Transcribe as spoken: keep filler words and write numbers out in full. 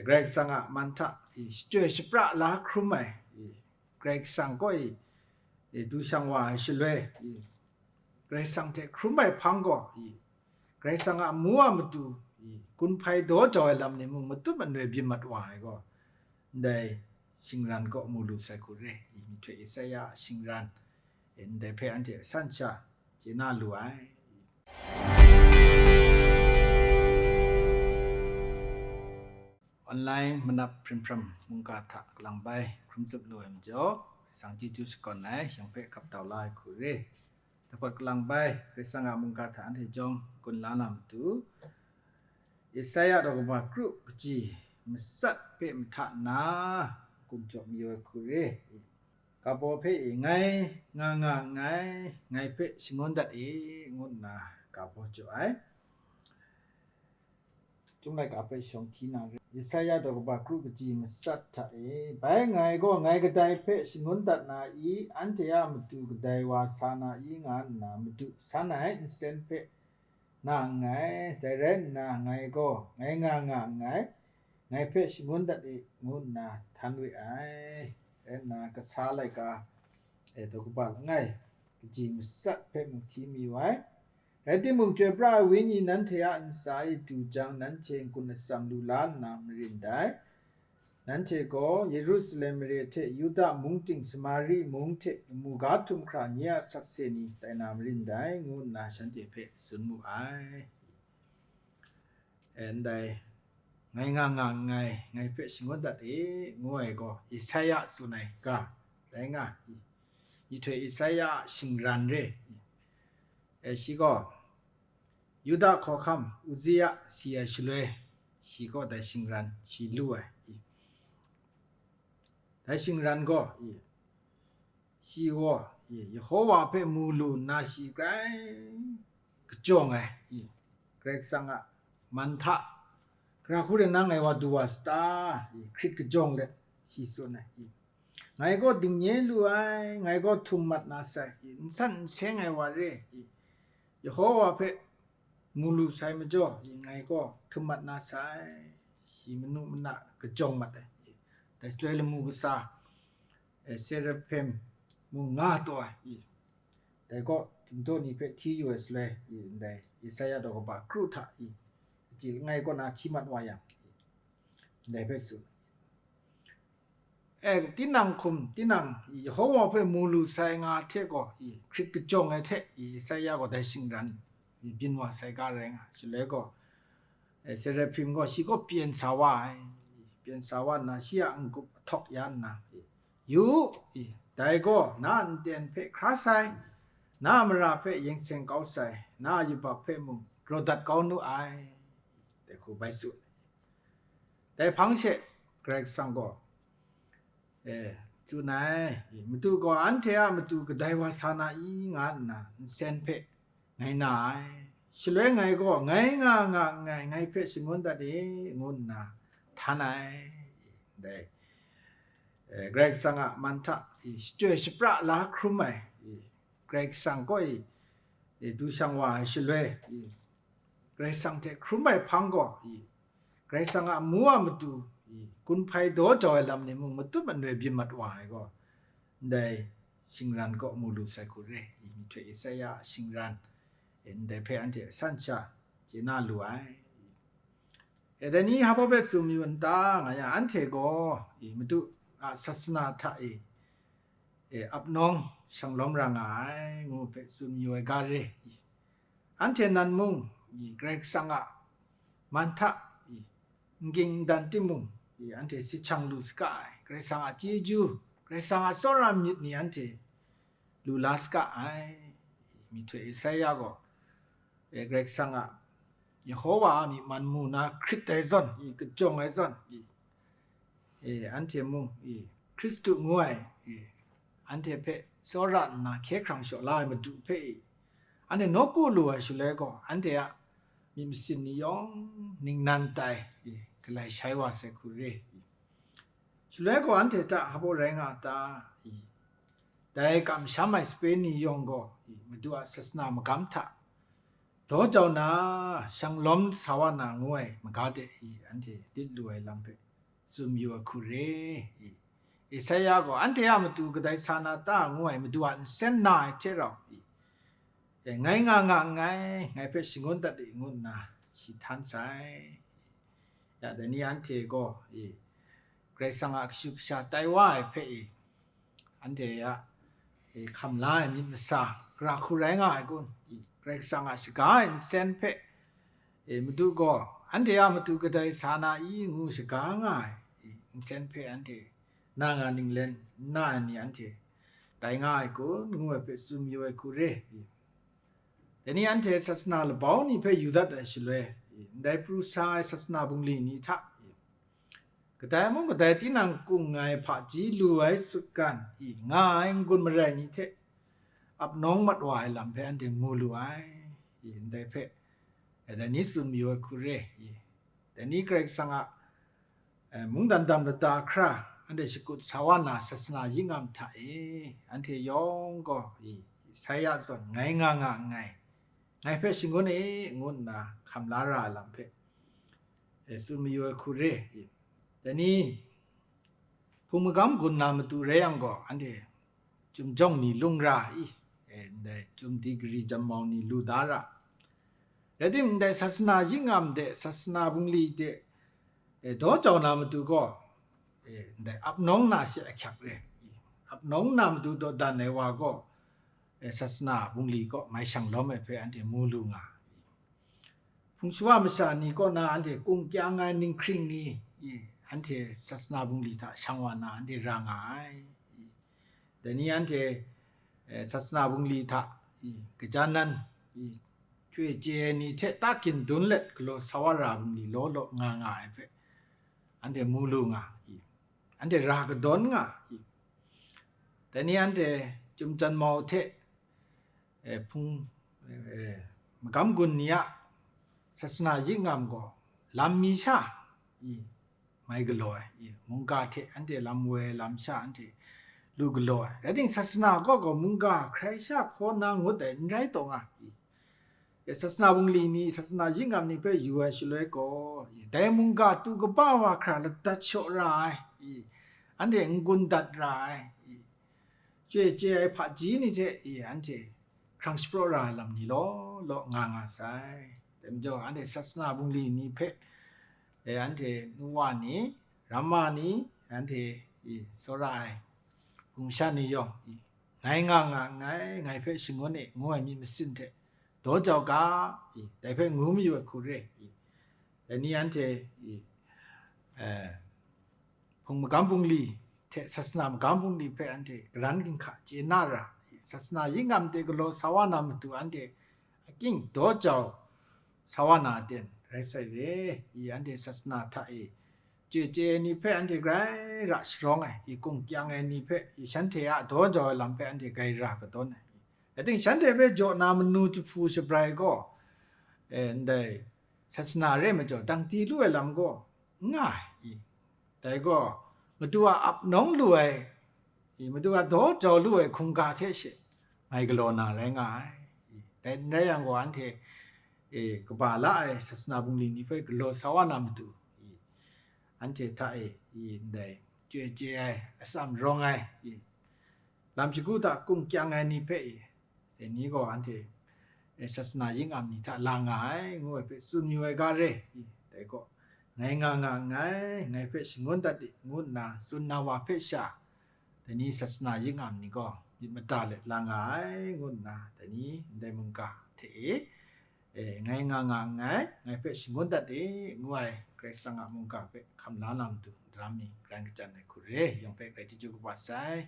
Karai Kasang a man hta i shachyoi shapra la hkrum ai, i Karai Kasang kaw i, i du shang wa ai shaloi, i Karai Kasang hte hkrum ai hpang gaw, i Karai Kasang a amu a matu, i kun hpai daw jau ai lam ni mung matut manoi byin mat wa ai gaw, ndai shingran kaw mu lu sai hku re. I myihtoi Isaya a shingran, i ndai hpe anhte asan sha chye na lu ai. Online manap hprim hpram mungga hta kalang bai hkrum tsup lu ai majaw, Karai Kasang chyeju shakawn ai, yawng hpe kap tau la ai hku re. Dapawt kalang bai, Karai Kasang a mungga hta anhte jawng kun la na matu, Isaya daw kaba kru kaji matsat hpe mahta nna, kun jaw mayu ai hku re. Ga baw hpe e, ngai nga nga nngai, ngai hpe shangun dat e, ngu nna ga baw jaw ai. Chyum laika hpe shawng hti na re. Isaya daw kaba kru kaji matsat hta e, bai ngai gaw ngai kadai hpe shangun dat na i, anhte a matu kadai wa sa na i, nga nna madu san ai nsen hpe na nngai. Dai rai nna, ngai gaw, ngai nga nga nngai, ngai hpe shangun dat e, ngu nna htan we ai. Rai nna, kasa laika e daw kaba langai kaji matsat hpe mung hti mayu ai. Rai timung, chyoi pra ai Wenyi nanhte a ntsa e du jang, nanhte n-gun atsam lu la nna marin dai. Nanhte gaw Yerusalem mare hte Yuda mung ting, Samari mung hte lamu ga htum hkra nye a sakse ni tai na marin dai, ngu nna shanhte hpe tsun mu ai. E, ndai, ngai nga nga nngai, ngai hpe shangun dat e, ngu ai gaw Isaya tsun ai ga rai nga i. Myihtoi Isaya a shingran re i. E, shi gaw Yuda hkawhkam Uzia si ai shaloi, shi gaw dai shingran shi lu ai i. Dai shingran gaw i, shi gaw i, Yehowa hpe mu lu nna shi grai kajawng ai i, Karai Kasang a man hta, gara hku rai nang ngai wa du wa sata i, hkrit kajawng let shi tsun ai i. Ngai gaw dingnye lu ai, ngai gaw htum mat na sai i, n san n seng ai wa re i, Yehowa hpe mu lu sai majaw, i ngai gaw htum mat na sai, shi manu mana kajawng mat ai, i dai shaloi lamu kasa, e, Seraphim mung nga taw ai, i dai gaw, htingdaw ni hpe hti yu ai shaloi, i ndai Isaya daw kaba kru hta, i kaji langai kaw na hti mat wa yang, i ndai hpe tsun. E, tinang hkum, tinang Yehowa hpe mu lu sai nga hte gaw, i hkrit kajawng ai hte, i Isaya gaw dai shingran i byin wa sai ga rai nga. Shaloi gaw, e, Seraphim gaw shi kaw pyen sa wa ai. Pyen sa wa nna, shi a n-gup ahtawk ya nna, i, yu u, i, dai gaw na a nten hpe hkra sai, na a mara hpe yeng seng kau sai, na a yubak hpe mung raw dat kau nu ai, dai hku bai tsun. Dai hpang she Karai Kasang gaw, e, tsun ai, madu gaw anhte a matu kadai wa sa na i, nga nna nsen hpe ngai na ai. Shaloi ngai gaw, ngai nga nga nngai, ngai hpe shangun dat e, ngu nna htan ai. Dai, e, Karai Kasang a man hta i shachyoi shapra la hkrum ai, i Karai Kasang kaw i, i du shang wa ai shaloi, i Karai Kasang hte hkrum ai hpang gaw, i Karai Kasang a amu a matu, i kun hpai daw jau ai lam ni mung matut manoi byin mat wa ai gaw, ndai shingran kaw mu lu sai hku re. I myihtoi Isaya a shingran, e, ndai hpe anhte asan sha chye na lu ai. E, dai ni hpa hpe tsun mayu n ta, nga yang, anhte gaw, i, Madu a sasana hta e, e, ap nawng shang lawm ra nga ai, ngu hpe tsun mayu ai ga re. I, anhte nan mung, i, Karai Kasang a man hta, i, n ging n dan timung, i, anhte si hkyang lu saga ai, Karai Kasang a chyeju, Karai Kasang a tsawra myit ni anhte lu la saga ai. I, myihtoi Isaya gaw, e, Karai Kasang a, Yehowa a myi man mu na hkrit ai zawn, i, kajawng ai zawn, i, e, anhte mung, i, Hkristu ngu ai, i, anhte hpe tsawra nna hkye hkrang shaw la ai Madu hpe, i, anhte nawku lu ai shaloi gaw, anhte a myit masin ni yawng ningnan tai, i, galai shai wa sai hku re, i. Shaloi gaw, anhte hta hpa rai nga ta, i, dai kamsham ai sape ni yawng gaw, i, Madu a sasana magam hta daw jau na, shanglawm sa wa na ngu ai maga de i, anhte dit lu ai lam hpe tsun yu ai hku re i. Esaia gaw anhte a matu kadai sa na ta ngu ai Madu a nsen na ai hte rau i, e, ngai nga nga nngai, ngai hpe shangun dat de ngu nna shi htan sai. Ya, dai ni anhte gaw i, Karai Kasang a kashu kasha tai wa ai hpe i, anhte a e, hkam la ai myit masa, gara hku rai nga ai kun? I, Karai Kasang a shaga ai nsen hpe, e, Madu gaw, anhte a matu kadai sa na i ngu shaga nga ai, i, nsen hpe anhte na nga ninglen n na ai ni anhte tai nga ai kun? Ngu ai hpe tsun yu ai hku re. I, dai ni anhte sasana labau ni hpe yu dat ai shaloi, i, ndai pru sa ai sasana bungli ni hta, i, kadai mung kadai tinang kung ai hpaji lu ai sutgan i nga ai n-gun marai ni hte ap nawng mat wa ai lam hpe anhte mu lu ai. I, ndai hpe, e, dai ni tsun mayu ai hku re i, dai ni Karai Kasang a, e, mungdan dam lata hkra anhte shakut sa wa na sasana yingam hta e, anhte yawng gaw i, Esaia zawn ngai nga nga nngai, ngai hpe shangun e, ngu nna hkam la ra ai lam hpe, e, tsun mayu ai hku re i. Dai ni, hpung magam gun na matu rai yang gaw, anhte chyum jawng ni lung ra i, e, ndai chyum digri janmau ni lu da ra. Rai timung, ndai sasana yingam de, sasana bungli de, e, daw jau na matu gaw, e, ndai ap nawng na she ahkyak re i. Ap nawng na matu dawdan ai wa gaw, e, sasana bungli kaw mai shang lawm ai hpe anhte mu lu nga i. Hpung shawa masha ni kaw na anhte kung kyang ai ninghkring ni, i, anhte sasana bungli hta shang wa na anhte ra nga ai. I, dai ni anhte, e, sasana bungli hta, i, gaja nan, i, chye chye ai ni hte ta kyin dun let galaw sa wa ra bungli law law nga nga ai hpe anhte mu lu nga, i, anhte ra kadawn nga, i, dai ni anhte chyum janmau hte, e, hpung, e, magam gun ni a sasana yingam gaw lam mi sha i mai galaw ai, i, mungga hte anhte lam woi ai lam sha anhte lu galaw ai. Rai timung, sasana kaw gaw mungga hkrai sha hkaw na ngut ai n rai taw nga i. E, sasana bungli ni, sasana yingam ni hpe yu ai shaloi gaw, i, dai mungga tu kaba wa hkra ladat shaw ra ai, i, anhte n-gun dat ra ai, i, chye chye ai hpaji ni hte, i, anhte hkrang shapraw ra ai lam ni law law nga nga sai. Dai majaw, anhte sasana bungli ni hpe, e, anhte nu wa ni, ramma ni, anhte, i, tsawra ai hpung sha ni yawng, i, ngai nga nga nngai, ngai hpe shangun e, ngu ai myit masin hte daw jau ga, i, dai hpe ngu mayu ai hku re, i, dai ni anhte, i, e, hpung magam bungli hte sasana magam bungli hpe anhte garan ginhka chye na ra, i, sasana yingam de galaw sa wa na matu anhte aking daw jau sa wa na aten rai sai re, i, anhte sasana hta e chye chye ai ni hpe anhte grai ra sharawng ai, i, kung kyang ai ni hpe, i, shanhte a daw jau ai lam hpe anhte grai ra kadawn ai. Rai timung, shanhte hpe jaw na manu jahpu shabrai gaw, e, ndai sasana re majaw, dangti lu ai lam gaw n nga ai, i, dai gaw, matu a ap nawng lu ai, i, matu a daw jau lu ai hkungga hte she mai galaw na rai nga ai, i, dai n rai yang gaw, anhte, e, kaba la ai sasana bungli ni hpe galaw sa wa na matu, i, anhte hta e, i, ndai chye chye ai, atsam rawng ai, i, lam shagu hta kung kyang ai ni hpe, i, dai ni gaw anhte, e, sasana yingam ni hta la nga ai, ngu ai hpe tsun yu ai ga re, i, dai gaw, ngai nga nga nngai, ngai hpe shangun dat de, ngu nna tsun na wa hpe sha, dai ni sasana yingam ni gaw myit mada let la nga ai, ngu nna dai ni ndai mungga hte e, e, ngai nga nga nngai, ngai hpe shangun dat de, ngu ai Karai Kasang a mungga hpe hkam la na matu, daram ni garan kachyan ai hku re, yawng hpe grai chyeju kaba sai.